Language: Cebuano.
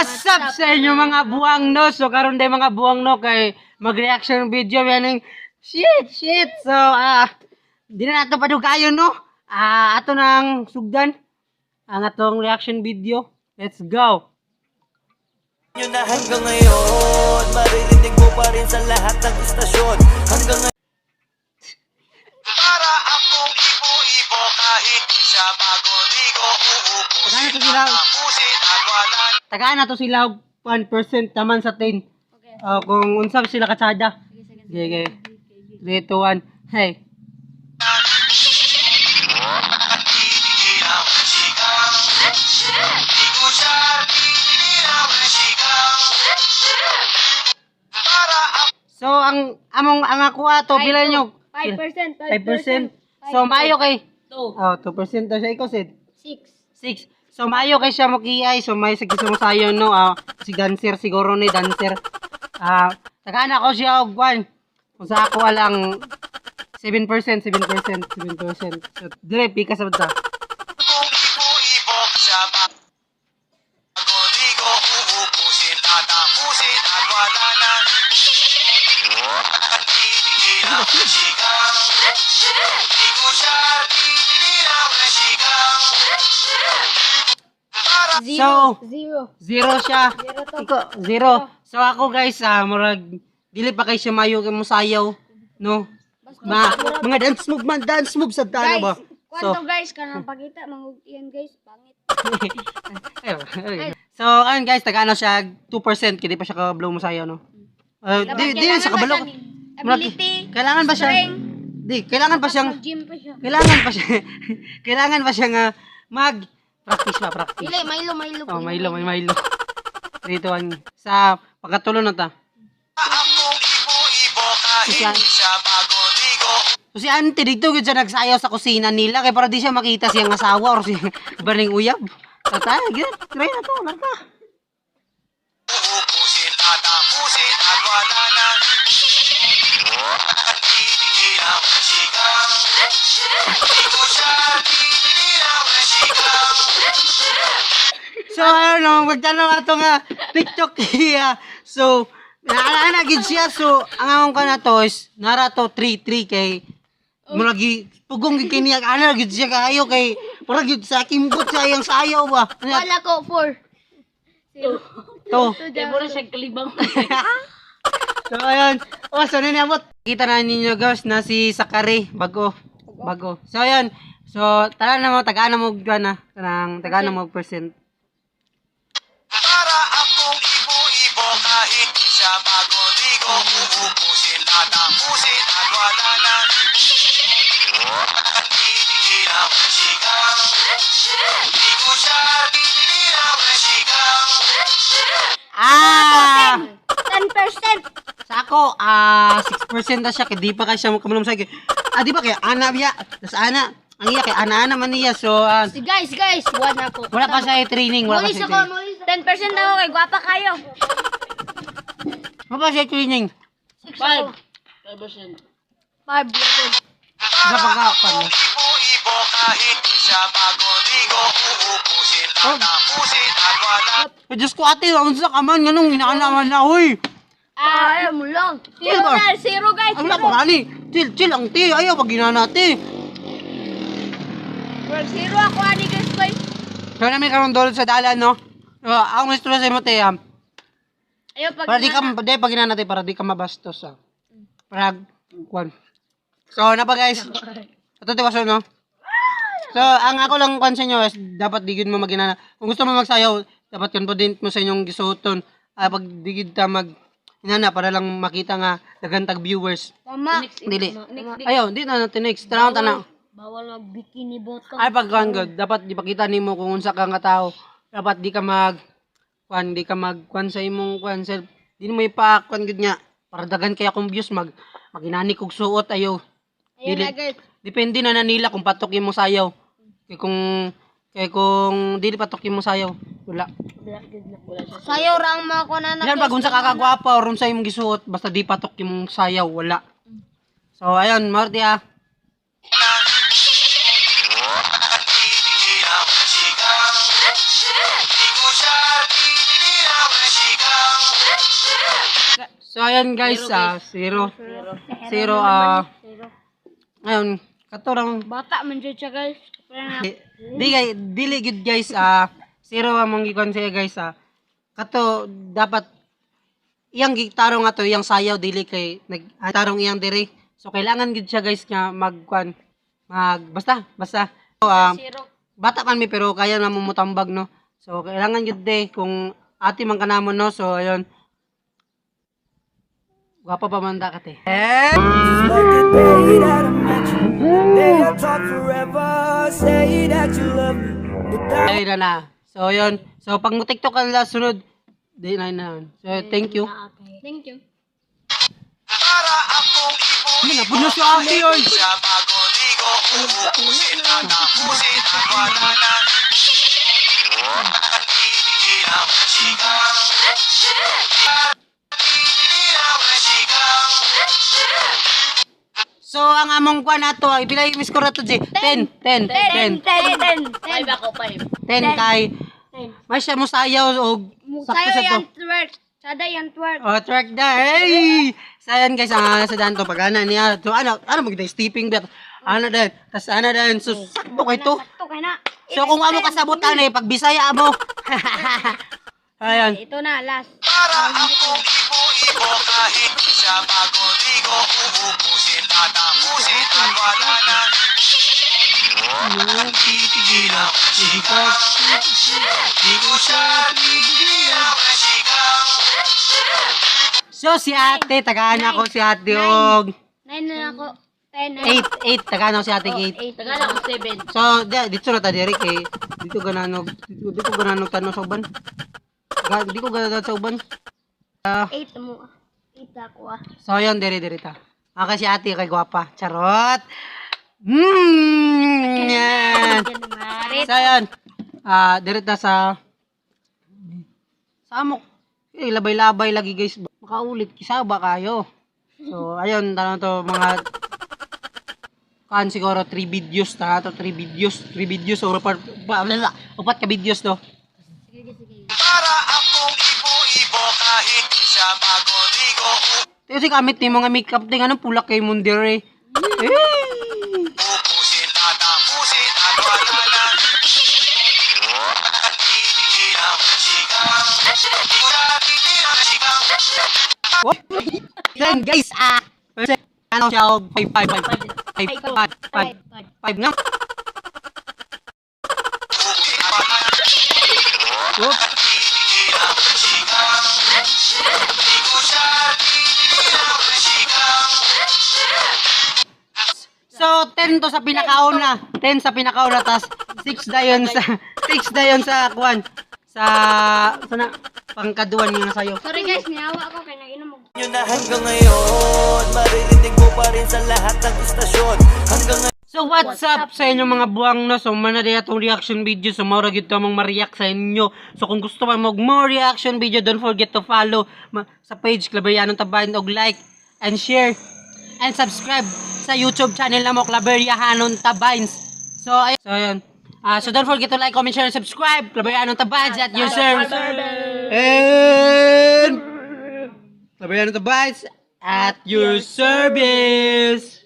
What's up sa inyo, mga buwang, no? So karon day, mga buwang, no, kay mag-reaction video yaning shit shit. So di na nato padugayon, no. Ato nang sugdan ang atong reaction video. Let's go. Nyo na hanggang ngayon, maririnig mo pa rin sa lahat ng istasyon. Hanggang ngayon. Para akong ibo-ibo kahit di siya bago ligo. Tagaan na Uupusin to sila. at tapusin at wala Tagaan na to sila og 1% taman sa 10. Okay. Oh, kung unsa sila katsada. Sige, sige. Okay, okay. 3, 2, 1. Hey. titigil when she comes. Di ko siya titigilan when she comes. Para So ang among ang ako ato pila nyo? 5%. 5%. So mayo kay 2. Oh, 2% daw siya, ikaw, Sid. 6. 6. So mayo kay siya mo kiyay. So may sa gusto mo sayo, no. Si dancer siguro ni dancer. Tagaan ako siya og 1. Kung sa ako alang 7%, 7%, 7%. So dire pika sa bata. akong ibo-ibo siya bago ligo. Uupusin at tapusin at wala na titigil when she comes. Di ko siya titigilan when she comes. Para 0. So, 0. 0 siya. Zero to. Ikaw, 0. So ako, guys, murag dili pa kay siya mayo kay mo sayaw, no? Mga dance move man, dance move sa tano Guys, ba? So, kwanto guys, kanang pagita, mangug iyan guys, pangit. Ayun. So, ayun guys, taga ano siya, 2%, kaya di pa siya ka-blow mo sayaw, no? Di, di siya kabalo. Ability, Kailangan ba siya? strength, Di, kailangan pa siyang, gym pa siya. kailangan pa siya, kailangan pa siya nga mag, practice pa, practice. Dili, Milo, Milo. Oh, Milo, may Milo. 3, 2, 1. Sa pagkatulo na ta. akong ibo-ibo kahit di siya bago ligo. So si auntie dito gyud siya nagsayaw sa kusina nila kay para di siya makita siyang asawa or si baring uyab. Tata, gyud, try na to, larga. Uupusin at tapusin at wala na titigilan when she comes. Di ko siya titigilan when she comes. So ano, magtanong ato nga TikTok iya. So naana gid siya, so ang among ka na to is nara to 3-3 kay murag gi pugong gid kay niya, ana gid siya kaayo kay murag gid sa kimbot sa iyang sayaw ba. Ano Wala ko, 4. to? Kaya mo na siya kalibang. So ayun. Oh, so ninabot. Kita na ninyo, guys, na si Sakari bago bago. So ayun. So tara na mo tagaan na mo og na kanang tagaan na mo og percent. Para akong ibo-ibo kahit di siya bago ligo. Uupusin at tapusin at wala na titigilan when she comes. Di ko siya titigilan when she comes. Ah! 10%. Sa ako, 6% na siya, kay di pa kay siya kamulong sa di ba kay ana biya? Tas ana, ang iya kay ana-ana man niya. So, Si guys, guys, 1 ako. wala pa siya training, wala pa Mulis siya ako, training. mulis. 10% ako kay gwapa kayo. Wala pa siya training. 6 ako. 5%. 5 ako. Sa pagka, paano? Ibo-ibo kahit di siya bago ligo. Uupusin at tapusin at wala Ay, Diyos ko ate, ang sa kaman, ganun, inaalaman na, huy. Ah, alam mo lang. Chill Zero ba? na, zero guys, Ang wala zero. pa gani. Chill, chill ang ti. Ayaw, pag ginana ate. Well, zero ako ani guys, guys. So, namin karon dol sa dalan, no? Ang gusto sa imo, te, Ayaw pag para di ka, di, pag ginana te, para di ka mabastos, ah. Para, kwan. So, na pa guys. Ito, tiwaso, no? So, ang ako lang kwan sa inyo is, dapat di gyud mo maginana. Kung gusto mo magsayaw, dapat confident mo sa inyong gisuoton. Pag di gyud ta mag inana para lang makita nga daghan tag viewers. Tama. Dili. Ayaw, di na natin next. Tanaw tanaw. Bawal mag bikini bottom. Ay pag kwan god, dapat ipakita nimo kung unsa ka nga tao. Dapat di ka mag kwan, di ka mag kwan sa imong kwan self. Di mo ipa kwan gud nga para daghan kay akong views mag maginani kog suot ayo. Ayun Dili. na guys. Depende na na nila kung patok imong sayaw. Kay kung dili patok imong sayaw, wala. Sayaw ra ang mga kunan Bisan pag unsa ka kagwapa or unsa imong gisuot, basta di patok imong sayaw, wala. So ayun, Marty ah. titigilan when she comes. Di ko siya titigilan So ayan guys, zero. Zero, ah. Ngayon, katurang Bata man jud siya, guys. Pero na di kay dili gid guys, zero among gikon siya, guys, ah. Kato dapat iyang gitarong ato iyang sayaw dili kay nag tarong iyang diri. So kailangan gid siya, guys, nga magkuan mag basta basta. So, zero. Bata man mi pero kaya na mo motambag, no. So kailangan gid de kung ate man kanamo, no. So ayun. Gwapa pa man ta kate. Eh! Like the day that I met you, the day I talk forever, say that you love me, but that Ayun na na. So ayun. So pag mo TikTok ka nila sunod, di na na. So thank you. Thank you. Para akong Ano na puno si ate oy. siya bago ligo, uubusin, tatapusin at wala na tigilan when she goes. Tigilan when she goes. So ang among kuan nato, ang pila yung score nato, G? 10, 10, 10, 10, 10, 10. 5 ako, 5. 10 kay may siya mo sayaw og sakto Sayo sa to. yan twerk. Sada yan twerk. Oh, twerk na. Hey! So ayan guys, ang sa danto pag ana niya. So ano, ano magda stepping bet. Ano din. Tas ano din. So sakto kay to. Sakto kay na. So kung amo kasabutan eh pag Bisaya mo. Ayan. Ito na last. Para akong ibo-ibo kahit di siya bago ligo, uubusin, tatapusin at wala na tigilan when she goes. Di ko siya tigilan when she goes. So si ate, tagaan ako si ate og 9 na ako. 10 na. 8, 8, tagaan ako si ate 8. 8. Tagal ako 7. So, di, dito na ta diri kay dito gananog dito, dito gananog tanong sa uban. Di ko gananog sa uban. 8 mo. 8 ako ah. So ayun, diri diri ta. Okay si ate kay gwapa. Charot. Yan. So ayun. Ah, diri ta sa amok. Eh, labay-labay lagi, guys. Makaulit kisaba kayo. So ayun, tanong to mga kan siguro 3 videos ta to 3 videos, 3 videos or upat pa, upat ka videos to. Para akong ibo-ibo kahit di siya bago ligo, Tiyo si gamit ni mga makeup ting anong pulak kay mundere. Eh! uubusin, tatapusin at wala na tigilan when she goes. Di ko siya tigilan when she goes. What? Then guys, ah. Ano siya og 5 5 5 5 5 5 5 nga. Whoop. Tigilan when she goes. Di ko siya tigilan when she goes. So 10 to sa pinakauna. 10 sa pinakauna tas 6 dayon sa 6 dayon sa kuan sa na pangkaduan nga sayo. Sorry guys, niawa ako kay nag-inom og nyo na hanggang ngayon, maririnig mo pa rin sa lahat ng istasyon. Hanggang So what's up sa inyo mga buwang, no? So man na atong reaction video. So mao ra gyud to among ma-react sa inyo. So kung gusto pa mo og more reaction video, don't forget to follow sa page Claveriano Tabayan og like and share and subscribe sa YouTube channel namo Claveriahanon Tabains. So ayun. So ayun. Ah, so don't forget to like, comment, share, and subscribe. Claveriano Tabains at your service. And Claveriano Tabains at your service.